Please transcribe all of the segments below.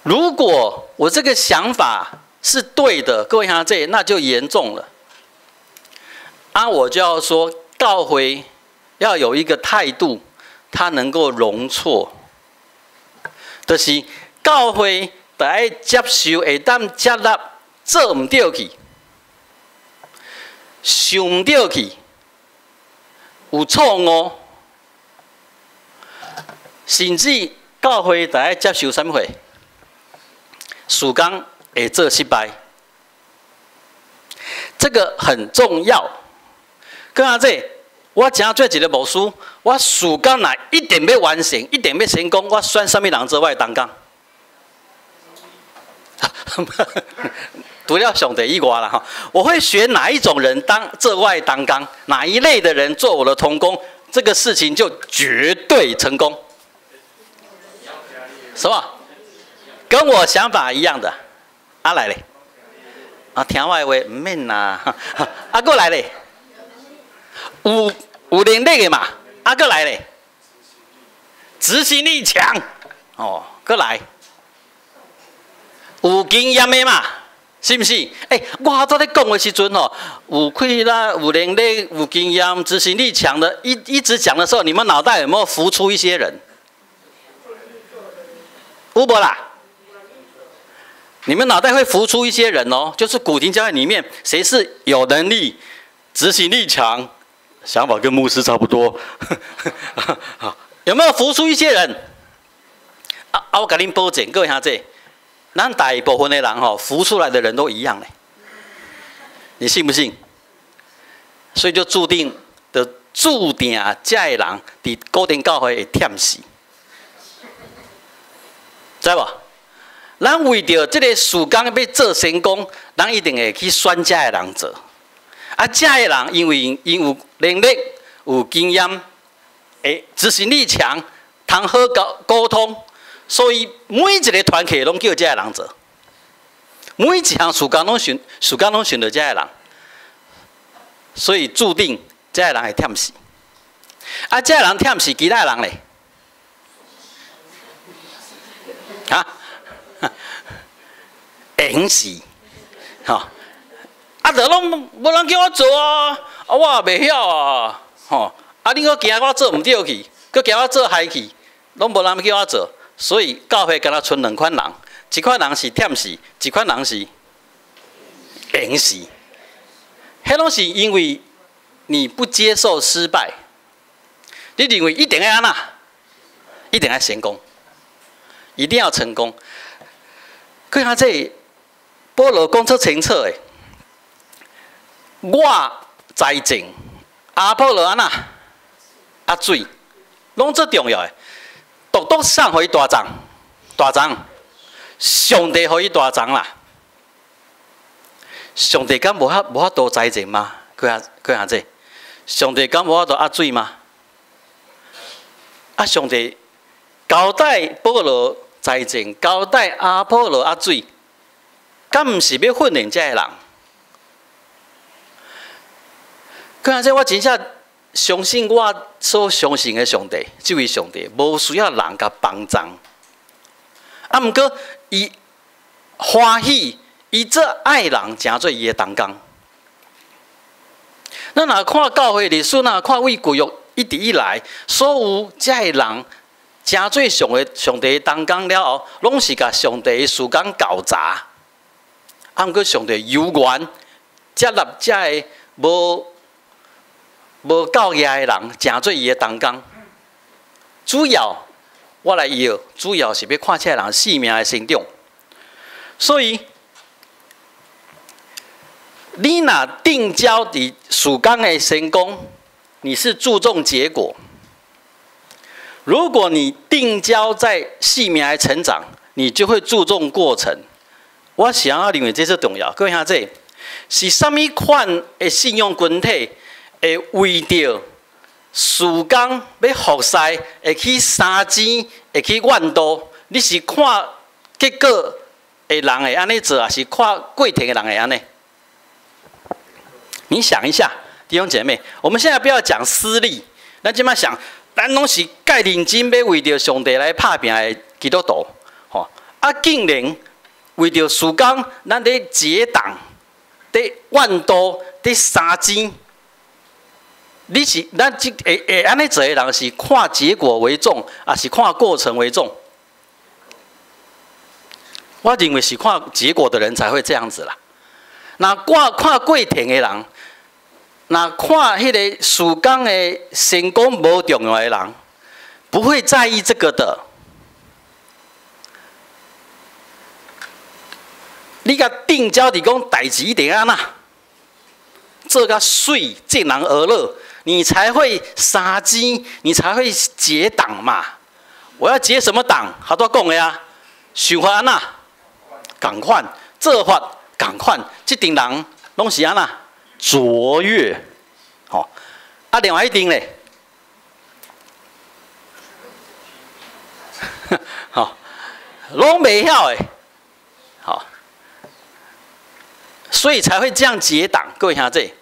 如果我這個想法是對的，各位兄弟，那就嚴重了。啊，我就要說，教會要有一個態度，它能夠容錯，就是教會得愛接受，會當接納做毋著去，想毋著去，有錯誤，甚至教會得愛接受啥物貨？事工會做失敗，這個很重要。閣下這，我誠做一個牧師，我事工若一定欲完成，一定欲成功，我選啥物人做我的同工？除了上帝以外啦，吼，我會選哪一種人當做我的同工？哪一類的人做我的同工？這個事情就絕對成功。什麼？跟我想法一樣的，啊來咧，啊聽我的話毋免啦，啊閣來咧。有能力的嘛，啊，閣來咧，執行力強，哦，閣來，有經驗的嘛，是毋是？欸，我拄咧講的時陣吼，有氣力、有能力、有經驗、執行力強的，一直講的時候，你們腦袋有沒有浮出一些人？有無啦？你們腦袋會浮出一些人哦，就是古亭教會裡面，誰是有能力、執行力強？想法跟牧師差不多，有沒有浮出一些人？啊啊！我共恁保證，各位兄弟，咱大部分的人吼，浮出來的人都一樣嘞，你信不信？所以就注定的注定這的人佇古亭教會會忝死，知無？咱為著這個事工欲做成功，咱一定會去選這的人做。啊，這的人因為𪜶有能力、有經驗，會執行力強，通好溝通，所以每一個團契攏叫這的人做，每一項事工攏想事工攏想著這的人，所以注定這的人會忝死。啊，這的人忝死，其他的人咧？啊？會死，吼！啊，就攏無人叫我做啊，啊，我也袂曉啊，吼！啊，恁閣驚我做毋著去，閣驚我做害去，攏無人叫我做，所以教會敢若賰兩款人，一款人是忝死，一款人是閒死。彼攏是因為你不接受失敗，你認為一定愛按怎，一定愛成功，一定要成功。閣下這保羅講出清楚的。我栽種，阿波羅按怎挵水，攏足重要的。獨獨啥予伊大欉，大欉，上帝予伊大欉啦。上帝敢無法度栽種嗎？閣下這，上帝敢無法度挵水嗎？啊，上帝交代保羅栽種，交代阿波羅挵水，敢毋是欲訓練這个人？閣下這我真正相信我所相信的上帝，這位上帝無需要人共幫助。啊，毋過伊歡喜，伊做愛人，成做伊的同工。咱若看教會歷史，若看對舊約一直以來，所有這个人成做上帝的同工了後，攏是共上帝的事工攪砸。啊，毋過上帝猶原接納這个無夠額的人，成做伊的同工。主要我來搖，主要是欲看這个人生命的成長。所以，你若定焦佇事工的成功，你是注重結果；如果你定焦在生命的成長，你就會注重過程。我想要認為這是重要。各位兄弟，是啥物款的信仰群體會為著事工欲服侍，會去三更，會去怨度？你是看結果的人會按呢做，抑是看過程的人會按呢？你想一下，弟兄姐妹，我們現在不要講私利，咱這馬想，咱攏是蓋認真欲為著上帝來拍拚的基督徒，吼。啊，竟然為著事工，咱咧結黨、咧怨妒、咧相爭。你是咱這會會按呢做的人是看結果為重，抑是看過程為重？我認為是看結果的人才會這樣子啦。若看看過程的人，若看彼个事工的成功無重要的人，不會在意這個的。你共定焦佇講代誌一定按怎做甲媠，眾人而樂，你才會相爭，你才會結黨嘛。我要結什麼黨？好多講的啊，想法按怎仝款，做法仝款，這陣人攏是按怎卓越，吼。啊，另外一陣咧，吼，攏袂曉的，吼，所以才會這樣結黨。各位兄弟，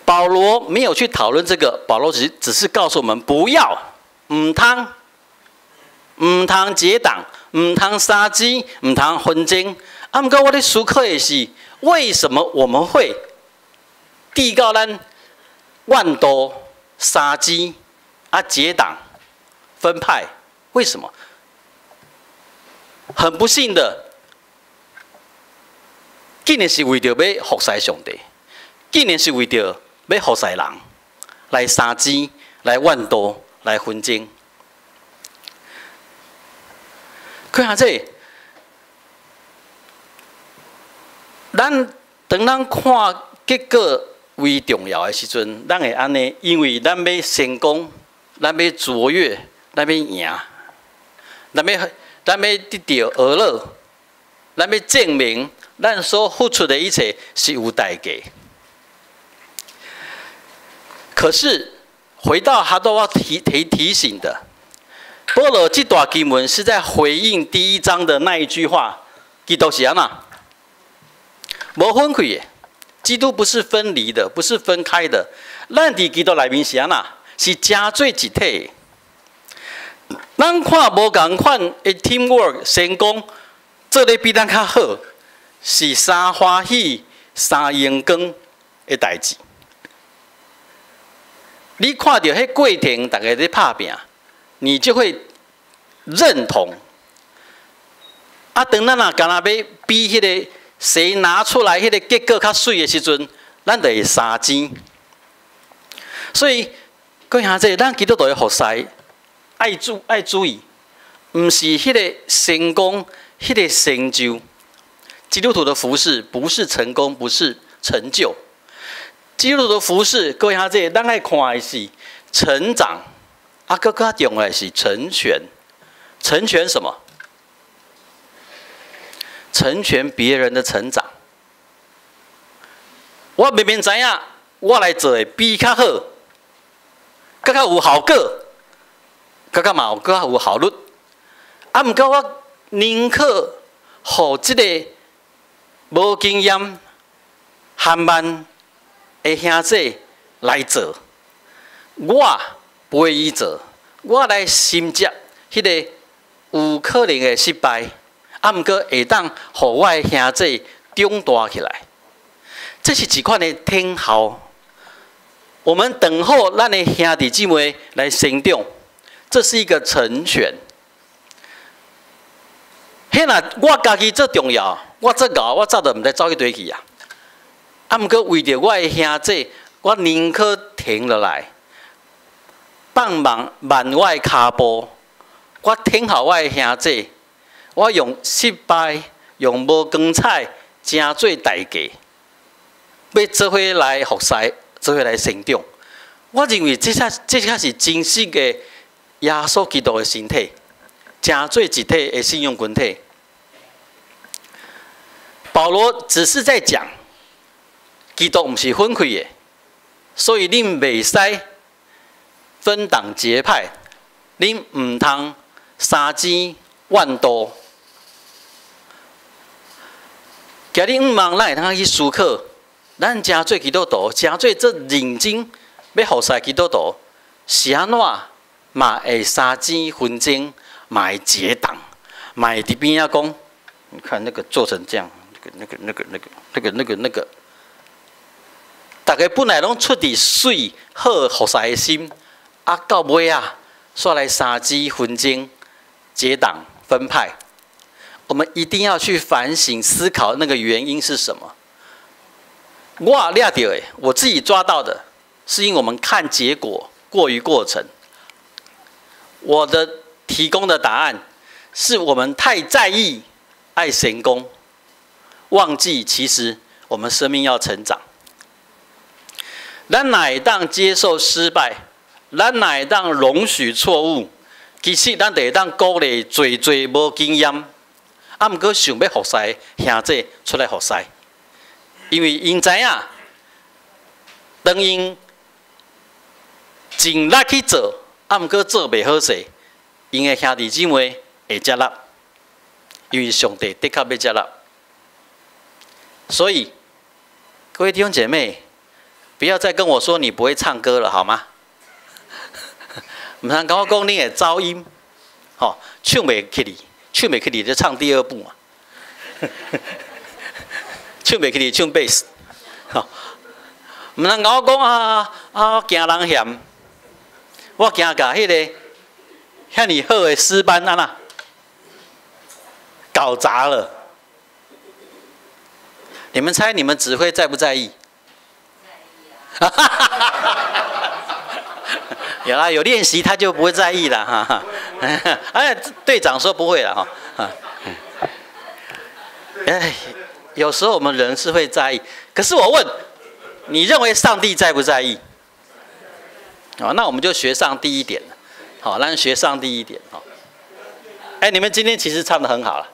保羅沒有去討論這個，保羅只是告訴我們不要，毋通，毋通結黨，毋通相爭，毋通紛爭。啊，毋過我咧思考的是，為什麼我們會締到咱怨妒、相爭啊結黨、分派？為什麼？很不幸的，竟然是為著欲服侍上帝，竟然是為著欲服侍人來相爭、來怨妒、來紛爭。看下這，咱當咱看結果為重要的時陣，咱會按呢，因為咱欲成功，咱欲卓越，咱欲贏，咱欲得著娛樂，咱欲證明咱所付出的一切是有代價。可是回到哈多我提醒的，保羅這段經文是在回應第一章的那一句話，基督是按怎？無分開的，基督不是分離的，不是分開的。咱佇基督內面是按怎？是成做一體。咱看無仝款的 teamwork 成功，做得比咱較好，是三歡喜三榮光的代誌。你看著彼過程，逐家咧拍拚，你就會認同。啊，當咱若干焦欲比彼个誰拿出來彼个結果較媠的時陣，咱就會相爭。所以，各位兄弟，咱基督徒的服侍，愛注意，毋是彼个成功，彼个成就。基督徒的服侍不是成功，不是成就。基督徒的服侍，各位兄弟，咱愛看的是成長，啊，閣較重要的是成全。成全什麼？成全別人的成長。我明明知影，我來做的比較好，閣較有效果，閣較嘛有閣較有效率。啊，毋過我寧可予這個無經驗、緩慢的兄弟來做，我陪伊做，我來承接彼個有可能的失敗，啊，毋過會當予我的兄弟長大起來。這是一款的等候，我們等候咱的兄弟姊妹來成長，這是一個成全。彼若我家己做重要，我做𠢕，我早就毋知走去佗去啊。啊，毋過為著我的兄弟，我寧可停落來，放慢慢我的跤步，我等候我的兄弟，我用失敗、用無光彩，成做代價，欲做伙來服侍，做伙來成長。我認為這才是真實的耶穌基督的身體，成做一體的信仰群體。保羅只是在講，基督毋是分開的，所以恁袂使分黨結派，恁毋通相爭怨妒。今日毋茫，咱會通去思考，咱成做基督徒，成做這認真欲服侍基督徒，是按怎嘛會相爭紛爭，嘛會結黨，嘛會佇邊仔講，你看那個做成這樣，那個、那個、那個、那個、那個、那個，逐家本來攏出佇媠好服侍的心，啊，到尾啊，煞來三支紛爭、結黨分派。我們一定要去反省思考那個原因是什麼。我掠著的，我自己抓到的，是因為我們看結果過於過程。我的提供的答案是我們太在意愛成功，忘記其實我們生命要成長。咱若會當接受失敗，咱若會當容許錯誤，其實咱就會當鼓勵濟濟無經驗，啊，毋過想欲服侍兄弟出來服侍，因為𪜶知影，當𪜶盡力去做，啊，毋過做袂好勢，𪜶的兄弟姊妹會接納，因為上帝的確欲接納。所以，各位弟兄姐妹，不要再跟我說你不會唱歌了，好嗎？毋通共我講你會走音，吼，唱袂起來，唱袂起來就唱第二部嘛。唱袂起來唱貝斯，吼，毋通共我講啊啊！我驚人嫌，我驚共彼个遐爾好的詩班按怎搞砸了。你們猜你們指揮在不在意？哈哈哈哈有啦，有練習他就不會在意了哈。哎，隊長說不會了哈。哎，有時候我們人是會在意，可是我問，你認為上帝在不在意？哦，那我們就學上帝一點，好，咱學上帝一點。哎，你們今天其實唱得很好了。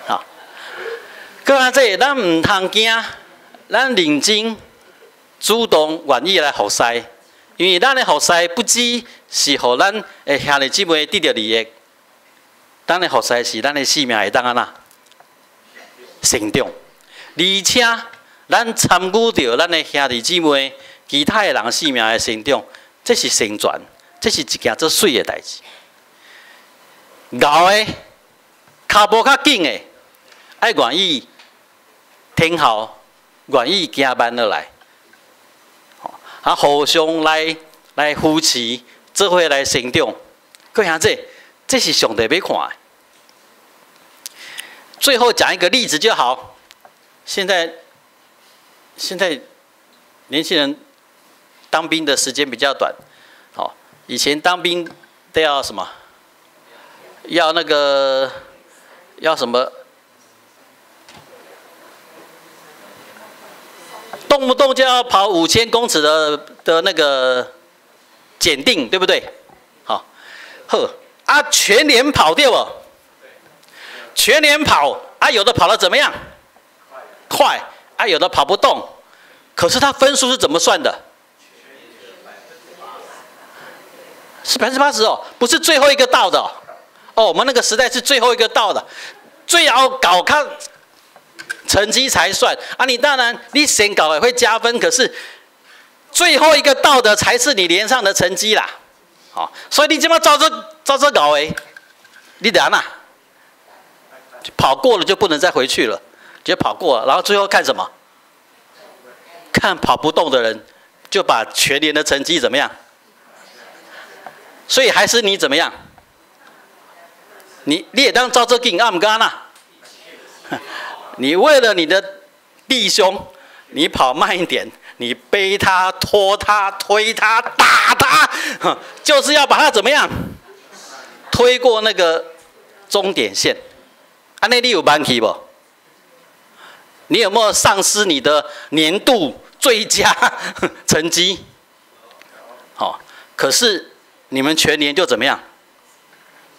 好，閣來這，咱毋通驚，咱認真主動願意來服侍，因為咱的服侍不只是予咱的兄弟姊妹得著利益，咱的服侍是咱的性命會當按怎成長，而且咱參與著咱的兄弟姊妹、其他的人性命的成長，這是成全，這是一件足媠的代誌。𠢕的、跤步較緊的，愛願意聽候，願意行慢落來，啊，互相來扶持，做伙來成長。各位兄弟，這是上帝欲看的。最後講一個例子就好。現在年輕人當兵的時間比較短，好，以前當兵都要什麼？要那個，要什麼？動不動就要跑5000公尺的那個檢定，對不對？好，好啊，全連跑對無？全連跑啊，有的跑得怎麼樣？快啊，有的跑不動。可是他分數是怎麼算的？是80%哦，不是最後一個到的哦。哦，我們那個時代是最後一個到的，最後搞看成績才算啊！你當然你先搞也會加分，可是最後一個到的才是你連上的成績啦。好，所以你這麼照這搞誒，你得按怎？跑過了就不能再回去了，就跑過了，然後最後看什麼？看跑不動的人，就把全連的成績怎麼樣？所以還是你怎麼樣？你會當走足緊啊？毋過按怎？你為了你的弟兄，你跑慢一點，你背他、拖他、推他、打他，就是要把他怎麼樣？推過那個終點線。按呢你有慢去無？你有沒有喪失你的年度最佳成績？好，可是你們全年就怎麼樣？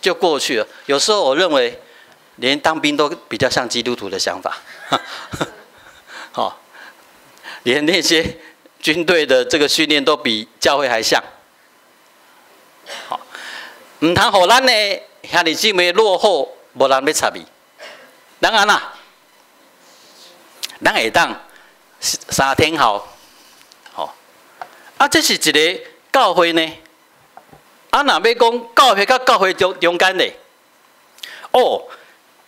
就過去了。有時候我認為，連當兵都比較像基督徒的想法。好，連那些軍隊的這個訓練都比教會還像。好，毋通予咱的兄弟姊妹落後，無人欲插伊。咱按怎？咱會當三天後，好，啊，這是一個教會呢。啊，若欲講教會佮教會中間咧，哦，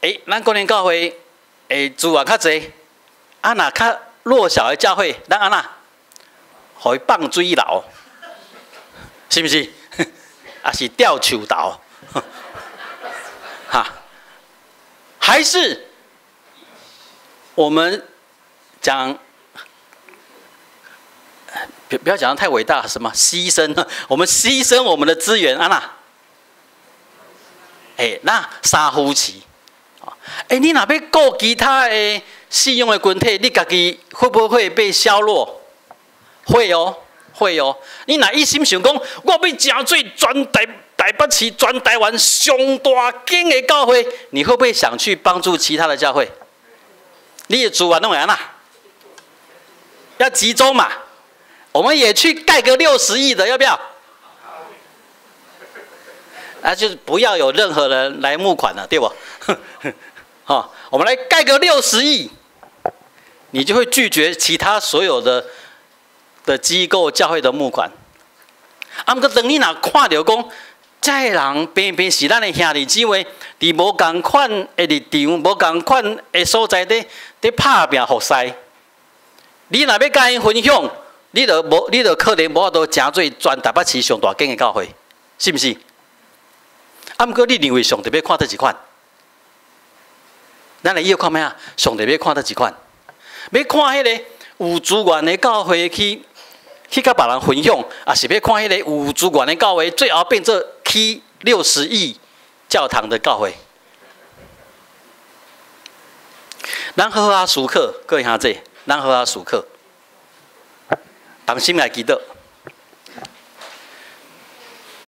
欸，咱國聯教會的資源較濟，啊，若較弱小的教會，咱按怎？予伊放水流，是毋是？抑是吊樹頭？哈？還是我們講？不要講得太偉大，什麼犧牲？我們犧牲我們的資源，按怎？欸，那三夫妻，欸，你若欲顧其他的信仰的群體，你家己會不會被削弱？會哦，會哦。你若一心想講，我欲成做全台北市、全台灣上大間的教會，你會不會想去幫助其他的教會？你的資源攏會按怎？要集中嘛。我們也去蓋個60億的，要不要？啊，就是不要有任何人來募款了，對不？好，我們來蓋個六十億，你就會拒絕其他所有的機構教會的募款。啊，毋過當你若看著講，這个人平平是咱的兄弟姊妹，佇無仝款的立場、無仝款的所在佇拍拚服侍，你若欲佮𪜶分享，你就可能無法度成做全台北市上大間的教會，是毋是？啊，毋過你認為上帝欲看佗一款？咱來以後看覓啊？上帝欲看佗一款？欲看彼个有資源的教會去佮別人分享，抑是欲看彼個有資源的教會，最後變做起60億教堂的教會？咱好好思考，各位兄弟，咱好好思考。同心來祈禱。